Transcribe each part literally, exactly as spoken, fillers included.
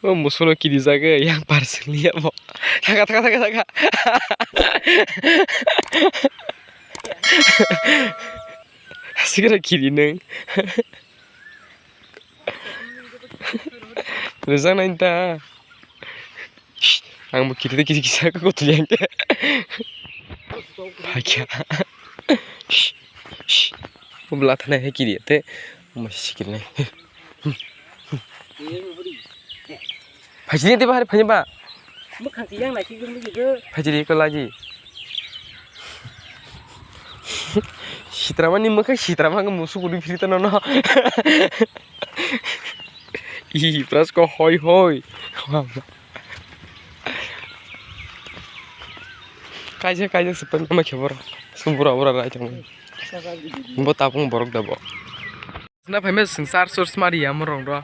O musuno kiri jagwi yang parcel ya bo. Thaka, thaka, thaka, thaka. Sikira kiri nung. Rijak nai ta. Ang bo kiri de kiri kisa ko tu yang ke. Hakya. Bo bla thana he kiri te. Mo sikir nai. Phaisini tei bahari phaisini ba. Mwkhang tiyang nai khe gumri gede. Phaisini ko laji. Sitramani mwkhang sitrama musu kudu phiri tono no. Ih, pras ko hoi hoi. Kaijak kaijak sepen nama khe boro. Sum bura bura rai tong. Bo tapung borok da bo. Na phaima swng char chor smari ya morong ro.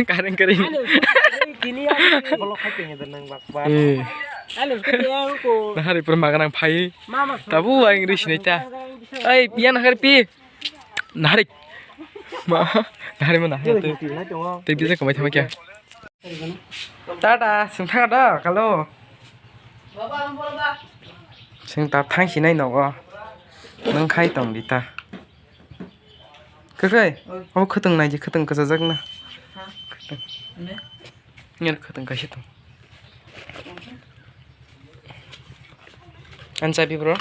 Kareng kareng. Tini ya. Bolok khai tengeda nang bak bak. Eh. Alo kete ya ko. Nahari pur maganang phai. Mama. Tabu ang ri sinai ta. Ai, yan nahari pi. Nahari. Ma, nahari ma nahari tu. Tei bisa kamai thama kya. Tata, swng thang da, kalo. Swng ta thang sinai nogo. Nang khai tong di ta. Kakai, abo khwtwng nai di, khwtwng kwchajak na. Khwtwng. Nyer khwtwng kaisa tong. Ang chabi bro.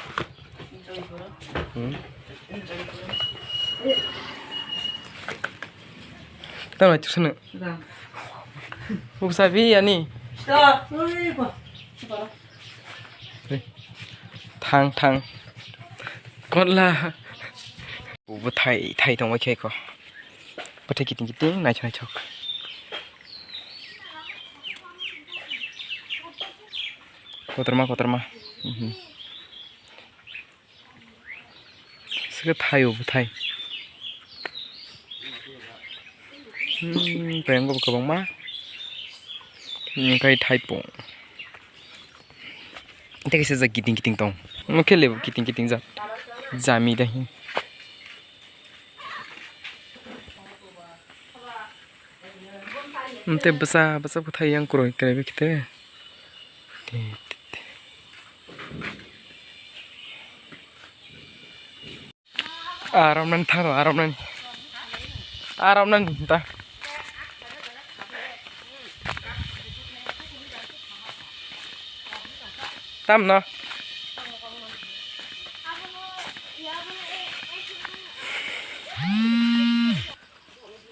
Hmm. Tamo tu sana. Uk chabi ani. Thang thang. Kotla. Ubo thai thai tongbai khe ko. Bwthai kiting kiting naithok naithok. Kotorma kotorma. Mhm. Sika thaio bwthai. Hmm, tei ang bo kwbangma. Hwnkhe thaipung. Tei kaisa jat kiting kiting tong. Omo khe lebu kiting kiting jat. Jami da hin. Tei bwsa bwsa bwthai yang kwrwi kwrwi khe te. Aram nani thang aram nani. Aram nani ta. Tam no.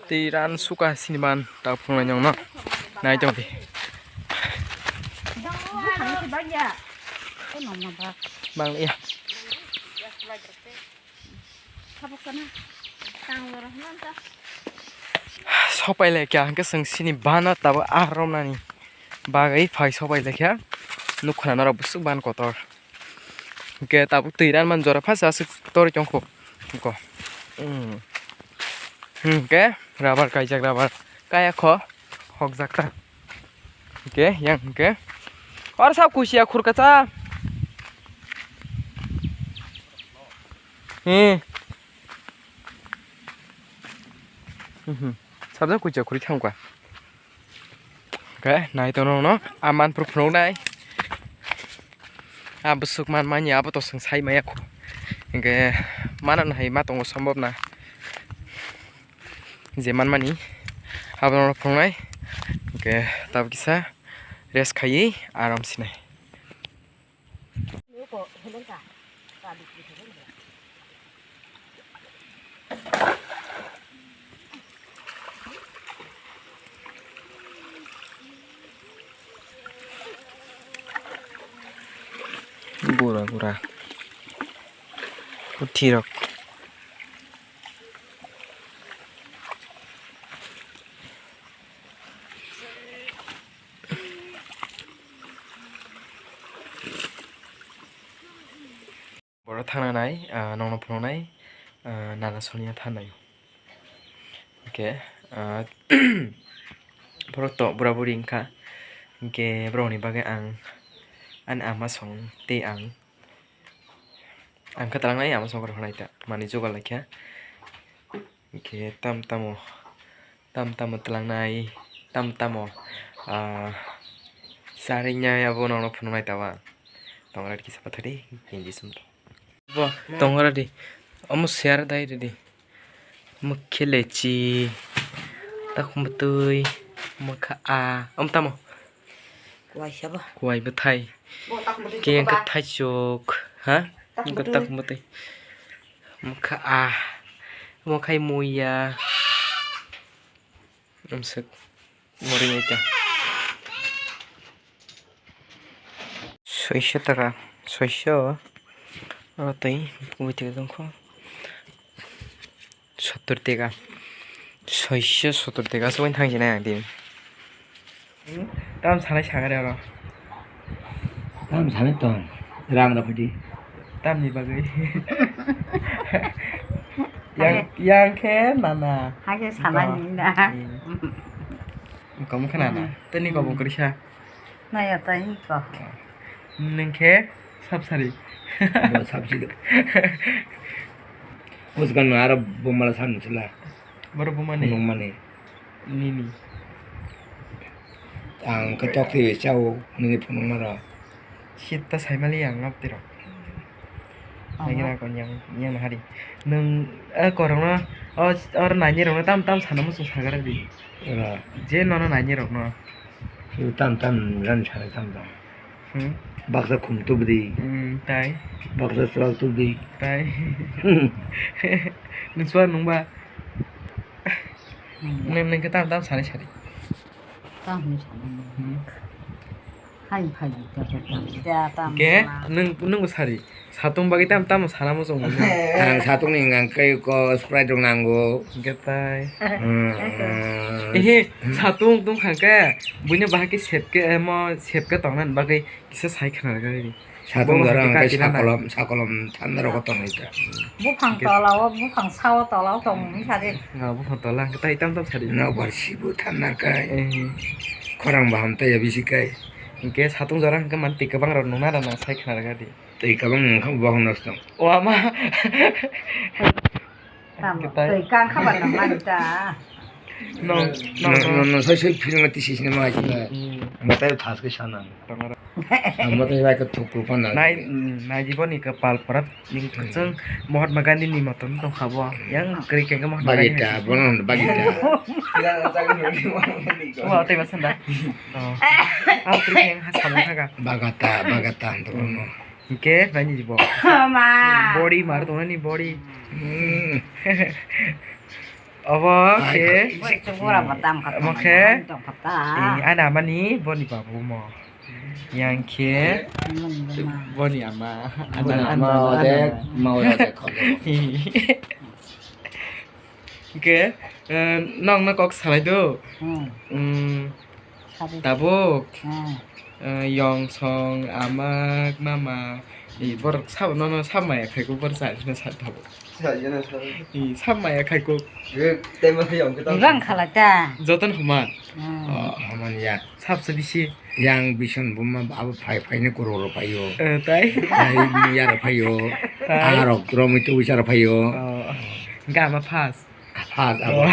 Tei ran suka siniman ta phunai nong no. Nai tong di. Bang ya. Bang ya. Sopai le kya hwnkhe chwng sini bana tabo ah romnani bagwi phai sopai le kya nukha norok bwswk ban kotor. Hwnkhe tabuk twi ran man jora phasa aswk torwi tongkho. Hwnkhe rubber kaijak rubber kaya kho hokjak ta. Hwnkhe yang hwnkhe oro sab kusiya khurkacha. He. Mhm. Sabjak kusiya khuri thangkha. Hwnkhe nai tono no a manpro phunuknai. A bwswk man manya abo to chwng sai maya kho. Hwnkhe mana hai ma tongo sombobna. Je manmani abono phunuknai. Hwnkhe tabuk kisa rest khaiwi aram sinai. Gura gura. Puthirok. Boro thangna nai, ah, nongno phunuknai, ah, nana sonia thanai. Hwnkhe, ah, borok to bura buri wngkha. Hwnkhe borokni bagwi ang ani ama song tei ang, ang khe twlangnai ama song rok hwnai ta manwi jugal laikha. Hwnkhe tam tamo, tam tamo twlangnai, tam tamo Ah, sari nya abo nono phunuknai tawa. Tongra di kisa pathari, hindi sum to. Bo, tongra di. Omo share dai di. Mukhe lechi. Takhum bwtwi. Mukha a. Om tamo. Kuai sabo. Kuai bwthai. Bo takhum bwtwi. Keng khe thaisok. Ha? Takhum bwtwi. Takhum bwtwi. Mukha a. Mukha muya. Amswk. Mori ita. Soiso taka, soiso. Oro twi kubui twi tongkho. Sottor teka. Soiso sottor teka, aswk thang sinai ang din. Tam sanai sagare oro. Tam sanai tong. Rang rok di. Tamni bagwi. Yang, yang khe nana. Hake sanai ni da. Kom khe nana. Tini kom kwrisa. Naya tai ko. Neng khe sab sari. Bo sab sari. Uskan aro bomala san sila. Boro bomani. Nung mani. Nini. Ang khe tok twi chao nini phunukma rok. Sita saimali ang ngap tiro. Lagi na kon yang yang hari. Nung eh korong no oh or nani rok no tam tam sana musu sagara di. Ora. Je nono nani rok no. Tam tam ran sana tam tam. Hmm. Baksa khum tubdi. Hmm, tai. Baksa chwla tubdi. Tai. Nung suar nung ba. Hmm. Neng neng khe tam tam sari sari. Tam hwnwi sana. Hmm. Hai phai ta ta ta ta tam. Ke nung nung sari. Satung bagwi tam tam sana mo chong. Ang satung ni ngang kai ko Sprite rok nango. Ke tai. Hmm, hmm. Ehe, satung tung khang ke buino bahai ke set ke mo set ke tongna bagwi. Kisa sai khna rwgwi. Satung bo jora hwnkhe hwnkhe katina na. Sakolom, sakolom thanda rogo tongwi ta. Buphang tola o, buphang sao tola o tong wngkha de. Nga buphang tola hwnkhe tai tam tam sadi. Nokbar sibu thanda kai. Eh. Khorang baham taiya bisi kai. Hwnkhe satung jora hwnkhe man twi kwbang rok nungna rana sai khna rwgadi. Twi kwbang wngkha buphang nosto. O ama. Tamo, twi kang khabar nang mani ta. No, no, no, no, no, soi soi film ti sisi ma aji na. Hmm. Ang tai thas ke sana. Tongara. Ang mo tai bai ka thuk rupa na. Nai, nai jiboni ka pal parat ning kachang Mahatma Gandhi ni moton tong khabo. Yang kri ke Mahatma Gandhi. Bagita, bono bagita. Wa tai basanda. Oh. Ang kri ke ha sabung khaga. Bagata, bagata anto bono. Hingke nani bo. Ma. Body mar tong nani body. Hmm. Obo ke. Body to bura batam kata. Obo ke. Tong kata. Eh, ana amani boni babu mo. Yang ke. Boni ama. Boni ama. Ana, ana, ana, ode, ana. Ma ode, ode, khol. Hingke, eh, nong no kok salai do. Hmm. Hmm. Sadi. Tabuk. Hmm. Eh, yong song, amak, mama. I borok sabo nono sab maya khaiko bor sa jina sa tabuk. Sa jina sa. I sab maya khaiko. Ye, tema se yong kita. Ibang khala ta. Joton human. Hmm. Oh, human ya. Sab se bisi. Yang bison buma abo phai phai ni kuro ro phaio. Eh, tai. Tai ni yar phaio. Tai. Arok dromi tu wisar phaio. Oh. Gama fast. First abo. Oh.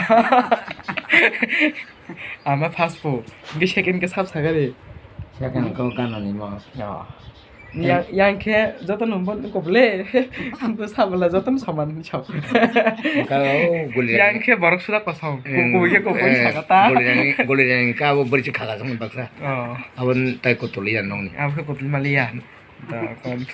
Ama first po. Hingke second ke sab sagari. Second ko kanani mo. Oh. Yang, yang khe joto no bon ko ble. Bo sabla joto no saman sab. Ka o guli. Yang khe borok suda kosong. Hmm. Ko, ko ye ko, ko eh, sagata. Guli rani, guli rani ka bo beri khaga song baksa. Oh. Abon tai ko tuli ya nong ni. Abo khe ko tuli mali ya. Da kon.